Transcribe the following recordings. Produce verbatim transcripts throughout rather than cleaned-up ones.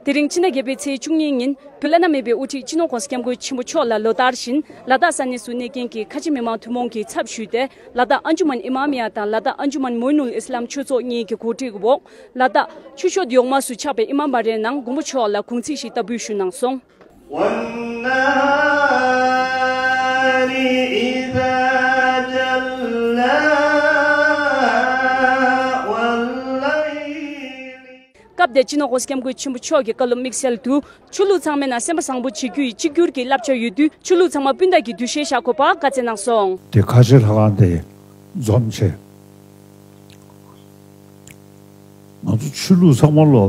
དེ་རིང་ཕྱི་ཟླ་བརྒྱད་པའི་ཚེས་བཅུ་གཉིས་ཉིན་བོད་བླ་ན་མེད་པའི་དབུ་ཁྲིད་སྤྱི་ནོར་༧གོང་ས་༧སྐྱབས་མགོན་ཆེན་པོ་མཆོག་ལ་ལོ་ལྟར་བཞིན་ལ་དྭགས་ས་གནས་སུ་གནས་མཁན་གྱི་ཁ་ཆེ་མི་མང་ཐུན་མོང་གི་ཚབ་ཞུས་ཏེ། ལ་དྭགས་ཨན་ཇུ་མན་ཨི་མ་མི་ཡ་དང་ལ་དྭགས་ཨན་ཇུ་མན་མོའི་ནུལ་ཨི་སི་ལམ་ཆོས་ཚོགས་གཉིས་ཀྱི་གོ་སྒྲིག་འོག་ལ་དྭགས་ཆུ་ཤོད་ཡོག་མ་སུ་ཆགས་པའི་ཨི་མ་མ་རེ་ནང་མགོན་པོ་མཆོག་ལ་གུང་ཚིགས་ཤིག་བཏབ་འབུལ་ཞུས་གནང་སོང་། والنهار إذا جلاها والليل. སྐབས་དེར་སྤྱི་ནོར་༧གོང་ས་༧སྐྱབས་མགོན་ཆེན་པོ་མཆོག་གི་བཀའ་སློབ་དམིགས་བསལ་དུ། ཆོས་ལུགས་ཚང་མའི་ནང་སེམས་པ་བཟང་པོ་བྱེད་རྒྱུ་ཡི་གཅིག་གྱུར་གྱི་བསླབ་བྱ་ཡོད་དུས། ཆོས་ལུགས་ཚང་མ་སྤུན་ཟླ་གི་འདུ་ཤེས་བཞག་དགོས་པ་བཀའ་སྩལ་གནང་སོང་། དེ་ཁ་ཆེ་ལྷ་ཁང་དེ་འཛོམས་བྱས། ང་ཚོ་ཆོས་ལུགས་ཚང་མ་ལོ་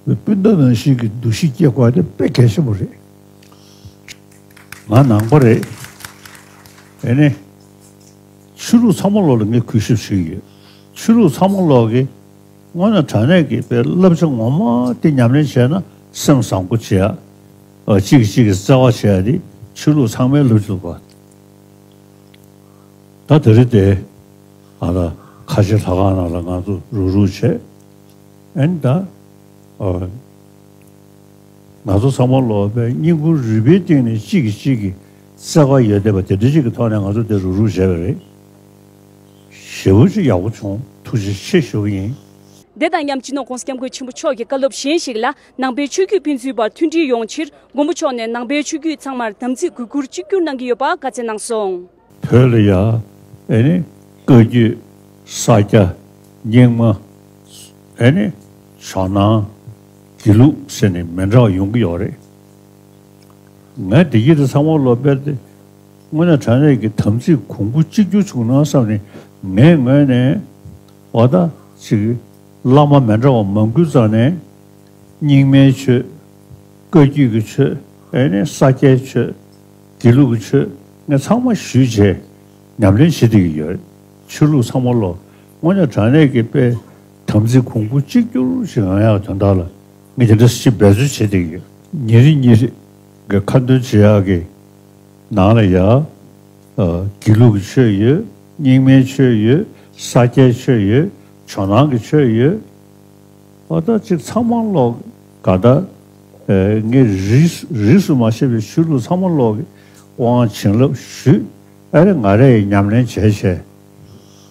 སྤུན་ཟླ་ནང་བཞིན་གྱི་འདུ་ཤེས་སྐྱེ་དགོས་དེ་དཔེ་གལ་ཆེན་པོ་རེད། ང་ནང་པ་རེད། ཨེ་ནི། ཆོས་ལུགས་ཚང་མ་ལོ་ལ་ངས་གུས་ཞབས་ཞུ་གི་ཡོད། ཆོས་ལུགས་ཚང་མ་ལོ་གི་དངོས་གནས་དྲང་གནས་ཀྱི་དཔེ་བསླབ་བྱ་ངོ་མ་དེ་ཉམས་ལེན་བྱས་ན་སེམས་བཟང་པོ་བྱེད་ཡ། ཨ། གཅིག་གིས་གཅིག་གི་བརྩེ་བ་བྱེད་ཡ་དེ་ཆོས་ལུགས་ཚང་མའི་བསླབ་བྱ་རེད་པ། ད་དེ་རིང་དེ་ང་ལ་ཁ་ཆེ་ལྷ་ཁང་ནང་ལ་ང་ཚོ་རུག་རུག་བྱས། ཨེ་ནི་ད། ཨ། ང་ཚོ་ཚང་མ་ལོ་པའི་སྙིང་ཁུང་རུས་པའི་གཏིང་ནས་གཅིག་གིས་གཅིག་གི་བརྩེ་བ་ཡོད་བསྡད་པ་དེ་འདྲ་ཞིག་གི་ཐོག་ནས་ང་ཚོ་དེ་རུག་རུག་བྱས་པ་རེད། ཞེ་པོ་ཅིག་ཡག་པོ་བྱུང་། ཐུགས་རྗེ་ཆེ་ཞུ་གི་ཡིན། དེ་དང་མཉམ་སྤྱི་ནོར་༧གོང་ས་༧སྐྱབས་མགོན་ཆེན་པོ་མཆོག་གི་བཀའ་སློབ་གཞན་ཞིག་ལ། ནང་པའི་ཆོས་བརྒྱུད་ཕན་ཚུན་བར་མཐུན་སྒྲིལ་ཡོང་ཕྱིར། མགོན་པོ་མཆོག་ནས་ནང་པའི་ཆོས་བརྒྱུད་ཚང་མར་དམ་ཚིག་གུས་བཀུར་གཅིག་གྱུར་གནང་གི་ཡོད་པ་བཀའ་སྩལ་གནང་སོང་། བོད་ལ་ཡ། ཨེ་ནི། བཀའ་བརྒྱུད། ས་སྐྱ། རྙིང་མ། ཨེ་ནི། ཇོ་ནང་། དགེ་ལུགས་ཟེར་ནས་མི་འདྲ་བ་ཡོང་གི་ཡོད་རེད། ངས་དེ་གྱད་དེ་ཚང་མ་ལོ་དཔེར་དེ། དངོས་གནས་དྲང་གནས་ཀྱི་དམ་ཚིག་གོང་བུ་གཅིག་གྱུར་བྱུང་ན་བསམ་ནས་ངའི་ངོས་ནས། འོ་ད། ཅིག་བླ་མ་མི་འདྲ་བ་མང་པོའི་རྩ་ནས། རྙིང་མའི་ཆོས། བཀའ་བརྒྱུད་ཀྱི་ཆོས། ཨེ་ནི་ས་སྐྱའི་ཆོས། དགེ་ལུགས་ཀྱི་ཆོས། ངས་ཚང་མ་ཞུས་བྱས། ཉམས་ལེན་བྱེད་བསྡད་ཀྱི་ཡོད། ཆོས་ལུགས་ཚང་མ་ལོ། དངོས་གནས་དྲང་གནས་ཀྱི་དཔེ། དམ་ཚིག་གོང་བུ་གཅིག་གྱུར་ཞིག་ཡོང་ཡག་དོན་དག་ལ། ངས་དེ་འདྲ་ཞིག་འབད་རྩོལ་བྱེད་བསྡད་ཀྱི་ཡོད། ཉིན་རེ་ཉིན་རེ་གི་ཁ་འདོན་བྱེད་ཡག་གི་ནང་ལ་ཡ། ཨ། དགེ་ལུགས་ཀྱི་ཆོས་ཡོད། རྙིང་མའི་ཆོས་ཡོད། ས་སྐྱའི་ཆོས་ཡོད། ཇོ་ནང་གི་ཆོས་ཡོད། ཨ། ད་ཅིག་ཚང་མ་ལོག་ག་ད། ཨེ། ངས་རིས་རིས་སུ་མ་ཆད་པའི་ཆོས་ལུགས་ཚང་མ་ལོག་གི་དབང་བྱིན་རླབས་ཞུས། ཨ་རེ་ང་རེ་ཡི་ཉམས་ལེན་བྱས་བྱས།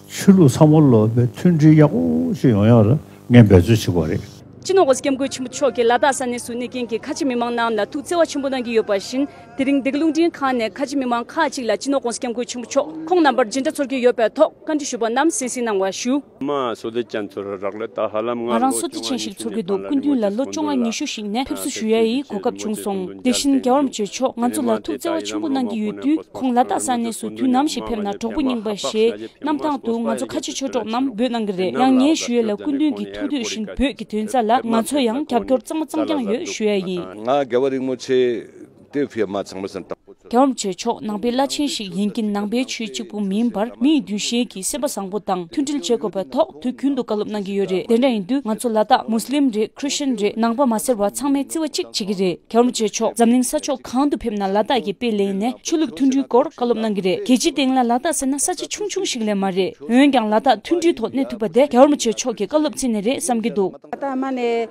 ཆོས་ལུགས་ཚང་མ་ལོག་པའི་མཐུན་སྒྲིལ་ཡག་པོ་ཞིག་ཡོང་ཡག་ལ་ངས་འབད་རྩོལ་བྱེད་དགོས་རེད། སྤྱི་ནོར་༧གོང་ས་༧སྐྱབས་མགོན་ཆེན་པོ་མཆོག་གིས་ལ་དྭགས་ས་གནས་སུ་གནས་མཁན་གྱི་ཁ་ཆེ་མི་མང་རྣམས་ལ་ཐུགས་བརྩེ་བ་ཆེན་པོ་གནང་གི་ཡོད་པ་བཞིན། དེ་རིང་འདི་ག་རླུང་འཕྲིན་ཁང་ནས་ཁ་ཆེ་མི་མང་ཁག་ཅིག་ལ་སྤྱི་ནོར་༧གོང་ས་༧སྐྱབས་མགོན་ཆེན་པོ་མཆོག་ཁོང་རྣམ་པར་མཇལ་འཕྲད་ཚོར་གྱི་ཡོད་པའི་ཐོག་བཀའ་འདྲི་ཞུས་པ་རྣམས་གསན་གཟིགས་གནང་བ་ཞུ། ང་བསོད་བདེ་ཅན་ཚོར་རག་ལས་ད་ཧ་ལམ་ང་ལོ་ཆུང་བ་ཡིན་ཞིག་ཚོར་གྱི་འདུག་སྐུ་མདུན་ལ་ལོ་བཅོ་ལྔ་ཉི་ཤུ་ཞིག་ནས་ཕེབས་བསུ་ཞུ་ཡ་ཡི་གོ་སྐབས་བྱུང་སོང་། དེ་བཞིན་རྒྱལ་བ་རིན་པོ་ཆེ་མཆོག་ང་ཚོ་ལ་ཐུགས་བརྩེ་བ་ཆེན་པོ་གནང་གི་ཡོད་དུས། ཁོང་ལ་དྭགས་ས་གནས་སུ་དུས་ནམ་ཞིག་ཕེབས་ན་གྲོགས་པོ་རྙིང་པ་ཞེས་གནམ་ཐང་དུ་ང་ཚོ་ཁ་ཆེ་ཆོས་གྲོགས་རྣམས་འབོད་གནང་གི་རེད། ཡང་ངས་ཞུ་ཡས་ལ་སྐུ་མདུན་གྱི་ཐུགས་འདོད་བཞིན་བོད་ཀྱི་དོན་རྩ་ལ་ང་ཚོ་ཡང་རྒྱབ་སྐྱོར་གཙང་མ་གཙང་རྐྱང་ཡོད་ཞུ་ཡ་ཡིན། ང་རྒྱལ་བ་རིན་པོ་ཆེ་དེ་ཕེབས་མ་ཚང་མ་སེམས་ཐག་པོ་ཆོད། རྒྱལ་བ་རིན་པོ་ཆེ་མཆོག་ནང་པའི་བླ་ཆེན་ཞིག་ཡིན་གྱི་ནང་པའི་ཆོས་གཅིག་པུ་མིན་པར་མིའི་འདུ་ཤེས་ཀྱི་སེམས་པ་བཟང་པོ་དང་མཐུན་སྒྲིལ་བྱེད་དགོས་པའི་ཐོག་དུས་རྒྱུན་དུ་བཀའ་སློབ་གནང་གི་ཡོད་རེད། དེ་འདྲ་ཡིན་དུས་ང་ཚོ་ལ་དྭགས་མུ་སི་ལིམ་རེད། ཁྲི་སི་ཅན་རེད། ནང་པ་མ་ཟེར་བ་ཚང་མས་བརྩེ་བ་གཅིག་བྱེད་ཀྱི་རེད། རྒྱལ་བ་རིན་པོ་ཆེ་མཆོག་འཛམ་གླིང་ས་ཕྱོགས་གང་དུ་ཕེབས་ན་ལ་དྭགས་ཀྱི་དཔེ་ལེན་ནས་ཆོས་ལུགས་མཐུན་སྒྲིལ་སྐོར་བཀའ་སློབ་གནང་གི་རེད། རྒྱལ་སྤྱིའི་སྟེང་ལ་ལ་དྭགས་ཟེར་ན་ས་ཆ་ཆུང་ཆུང་ཞིག་ལས་མ་རེད། འོན་ཀྱང་ལ་དྭགས་མཐུན་སྒྲིལ་ཐོག་གནས་ཐུབ་པ་དེ་རྒྱལ་བ་རིན་པོ་ཆེ་མཆོག་གི་བཀའ་སློབ་ཚད་ནས་རེད་བསམ་གྱི་འདུག་ད་མ་ནས་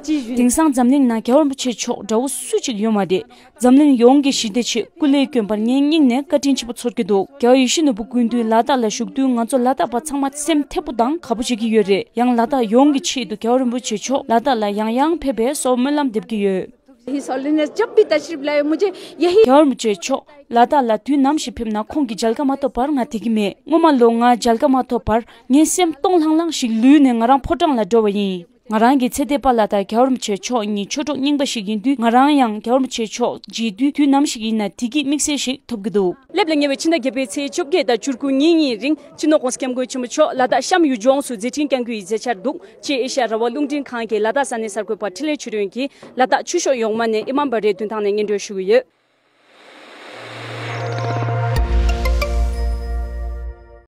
ཅི་ཞུ། དེང་སང་འཛམ་གླིང་ནང་རྒྱལ་བ་རིན་པོ་ཆེ་མཆོག་འདྲ་བོ་སུ་གཅིག་ཡོད་མ་རེད། འཛམ་གླིང་ཡོངས་ཀྱི་ཞི་བདེ་ཆེད་སྐུ་ལས་བསྐྱོན་པར་ངས་སྙིང་ནས་བཀའ་དྲིན་ཆེན་པོ་ཚོར་གྱི་འདུག་རྒྱལ་བ་ཡིད་བཞིན་ནོར་བུ་སྐུ་མདུན་ལ་དྭགས་ལ་བཞུགས་དུས་ང་ཚོ་ལ་དྭགས་པ་ཚང་མ་སེམས་མཐེ་པོ་དང་དགའ་པོ་བྱེད་ཀྱི་ཡོད་རེད། ཡང་ལ་དྭགས་ཡོངས་ཀྱི་ཆེད་དུ་རྒྱལ་བ་རིན་པོ་ཆེ་མཆོག་ལ་དྭགས་ལ་ཡང་ཡང་ཕེབས་པའི་གསོལ་སྨོན་ལམ་འདེབས་ཀྱི་ཡོད། ही सॉलिनेस जब भी तशरीफ लाए मुझे यही རྒྱལ་བ་རིན་པོ་ཆེ་མཆོག་ལ་དྭགས་ལ་དུས་ནམ་ཞིག་ཕེབས་ན་ཁོང་གི་མཇལ་ཁ་མ་ཐོབ་པར་ང་བསྡད་ཀྱི་མེད། སྔོན་མ་ལོ་ང་མཇལ་ཁ་མ་ཐོབ་པར་ངའི་སེམས་སྟོང་ལྷང་ལྷང་ཞིག་ལུས་ནས་ང་རང་ཕོ་བྲང་ལ་འགྲོ་བ་ཡིན། ང་རང་གི་ཚེ་འདས་པཱ་ལགས་དང་རྒྱལ་བ་རིན་པོ་ཆེ་མཆོག་གཉིས་ཆོས་གྲོགས་རྙིང་པ་ཞིག་ཡིན་དུས། ང་རང་ཡང་རྒྱལ་བ་རིན་པོ་ཆེ་མཆོག་མཇལ་དུས་དུས་ནམ་ཞིག་ཡིན་ན་བདེ་སྐྱིད་དམིགས་བསལ་ཞིག་ཐོབ་ཀྱི་འདུག་སླེབས་ལ་ཉེ་བའི་ཕྱི་ཟླ་བརྒྱད་པའི་ཚེས་བཅོ་བརྒྱད་དང་བཅུ་དགུ་ཉིན་གཉིས་རིང་སྤྱི་ནོར་༧གོང་ས་༧སྐྱབས་མགོན་ཆེན་པོ་མཆོག་ལ་དྭགས་ཤམ་ཡུལ་ལྗོངས་སུ་མཛད་འཕྲིན་བསྐྱང་རྒྱུ་ཡི་མཛད་འཆར་འདུག་ཅེས་ཨེ་ཤ་ཡ་རང་དབང་རླུང་འཕྲིན་ཁང་གི་ལ་དྭགས་ས་གནས་གསར་འགོད་པ་འཕྲིན་ལས་ཆོས་སྒྲོན་གྱིས་ལ་དྭགས་ཆུ་ཤོད་ཡོག་མ་ནས་ཨི་མམ་བ་རེའི་མདུན་ཐང་ནས་སྙན་སྒྲོན་ཞུ་གི་ཡོད།